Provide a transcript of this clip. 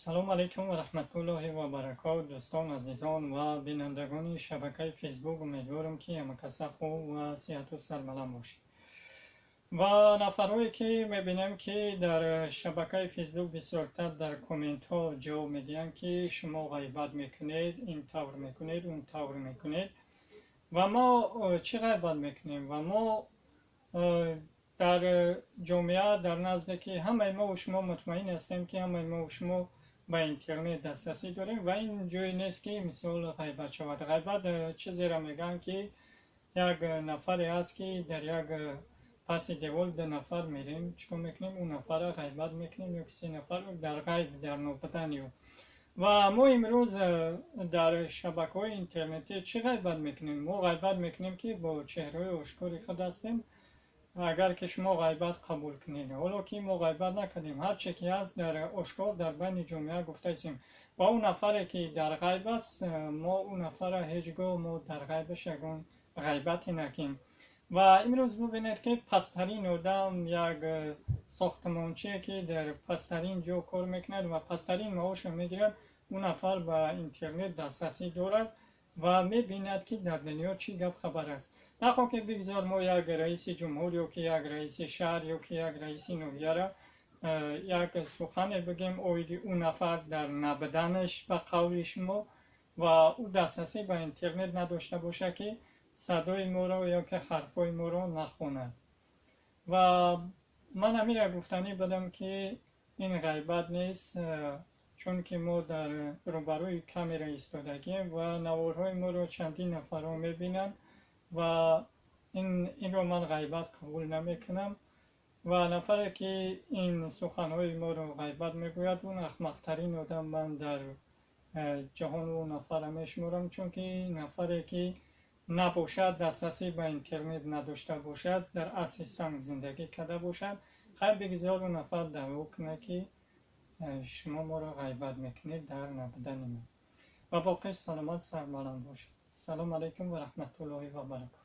Салом алейкум ва раҳматуллоҳи ва баракот, дӯстон, азизон ва бинандагони шабакаи Фейсбук. Умедворам, ки ҳамакаса хуб ва сиҳату сарбаланд бошед. Ва нафарҳое, ки мебинем, ки дар шабакаи Фейсбук бисёртар дар комментҳо ҷавоб медиҳанд, ки шумо ғайбат мекунед, ин тавр мекунед, он тавр мекунед. Ва мо чӣ ғайбат мекунем? Ва мо дар ҷомеа, дар назде ки ҳамаи мову шумо мутмаин ҳастем, ки ҳамаи мову шумо ба интернет дастрасӣ дорем, ва ин ҷое нест, ки мисол ғайбат шавад. Ғайбат чизеро мегӯянд, ки як нафаре ҳаст, ки дар як паси девол ду нафар мерем, чӣ кор мекунем? Ӯ нафарро ғайбат мекунем ё ки се нафар дар ғайб, дар нобудани ӯ. Ва мо имрӯз дар шабакаҳои интернетӣ чӣ ғайбат мекунем? Мо ғайбат мекунем, ки бо чеҳраҳои ошкори худ ҳастем. Агар ки шумо ғайбат қабул кунед, ҳоло ки мо ғайбат накардем, ҳар че ки ҳаст, дар ошкор дар байни ҷомеа гуфтаистем. Ва ӯ нафаре, ки дар ғайб аст, мо ӯ нафарро ҳеҷ гоҳ мо дар ғайбаш ягон ғайбате накунем. Ва имрӯз бубинед, ки пасттарин одам, як сохтмончие, ки дар пасттарин ҷо кор мекунад ва пасттарин маошро мегирад, ӯ нафар ба интернет дастрасӣ дорад ва мебинад, ки дар дунё чӣ гап хабар аст. Нахоҳ ки бигзор мо як раиси ҷумҳур ё ки як раиси шаҳр ё ки як раиси ноҳияро як сухане бигем оиди ӯ нафар дар набуданаш, ба қавли шумо, ва ӯ дастрасӣ ба интернет надошта бошад, ки садои моро ё ки ҳарфҳои моро нахонад. Ва ман ҳаминро гуфтанӣ будам, ки ин ғайбат нест, чунки мо дар рӯбарӯи камера истодагием ва наворҳои моро чандин нафарҳо мебинанд, ва инро ман ғайбат қабул намекунам. Ва нафаре, ки ин суханҳои моро ғайбат мегӯяд, он ахмақтарин одам ман дар ҷаҳон ӯ нафарро мешуморам, чунки нафаре, ки набошад, дастрасӣ ба интернет надошта бошад, дар асри санг зиндагӣ карда бошад, хайр, бигзор ӯ нафар даъво кунад, ки шумо моро ғайбат мекунед дар набудани мо. Ва боқӣ саломат, сарбаланд бошед. Салом алайкум ва раҳматуллоҳи ва баракот.